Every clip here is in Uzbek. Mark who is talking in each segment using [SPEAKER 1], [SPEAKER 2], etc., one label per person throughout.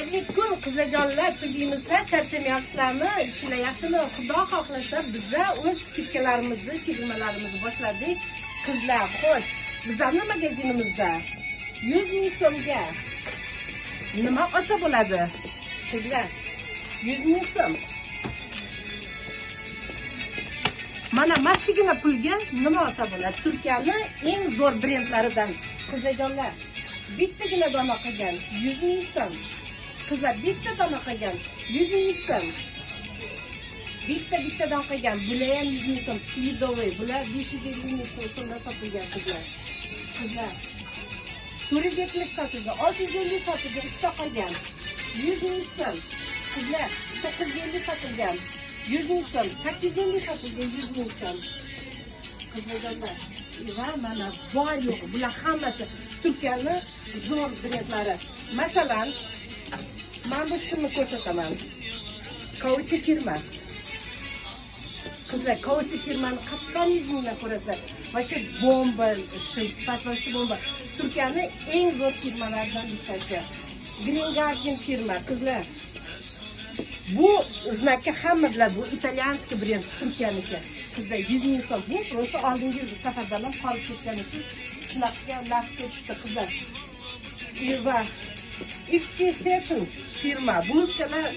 [SPEAKER 1] Xayrli kun qizlarjonlar, tuzingizlar, charchamayapsizlarmi? Ishlar yaxshimi? Xudo xohlasa biza o'z skidkalarimizni, chegirmalarimizni boshladik. Qizlar, xo'sh, bizning magazinimizda 100 ming so'mga nima olsa bo'ladi? Qizlar, 100 ming so'm. Mana mashigina pulga nima olsa bo'ladi? Turkiyani eng zo'r brendlaridan qizlarjonlar, bittagina dona qilgan 100 ming so'm. Qizlar, bitta dona qilgan 100 ming so'm. Bitta-bittadan qilgan, bular ham 100 ming so'm, tweedovый, bular 550 ming so'mdan sotilgan qizlar. Qizlar, 470 sotilgan, 650 sotilgan, ikkita qolgan 100 ming so'm. Qizlar, 950 sotilgan 100 ming so'm, 850 sotilgan 100 ming so'm. Qizlarjonlar, va mana bor yo'q, bular hammasi Turkiyani zo'r brendlari. Masalan, men bu shimni ko'rsataman. Kausi firma. Qizlar, Kausi firmani qattan 100 mingdan ko'rasizlar. Вообще bomba, shim, sifat вообще bomba. Turkiyani eng zo'r firmalaridan bittasi. Green Garden firma, qizlar. Bu znakka hamma biladi, bu italyanskiy brend, Turkiyaniki. Qizlar, 100 ming so'm. Bu просто oldingi safardan ham qolib ketgani uchun shunaqa narxga tushdi qizlar. Va XT7 firma, bluzkalar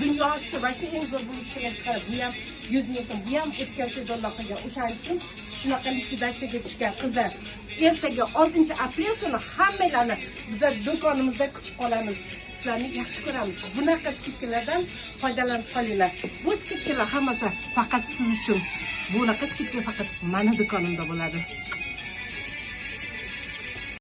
[SPEAKER 1] dunyosi вообще eng zo'r bluzkalar chiqaradi. Bu ham 100 ming so'm, bu ham o'tgan sezonda qilgan. O'shaning uchun shunaqa likvidatsiyaga tushgan qizlar. Ertaga 6-aprel kuni hammanglarni bizlar do'konimizda kutib qolamiz. Sizlarni yaxshi ko'ramiz. Bunaqa skidkalardan foydalanib qolinglar. Bu skidkalar hammasi faqat siz uchun. Bunaqa skidka faqat meni do'konimda bo'ladi.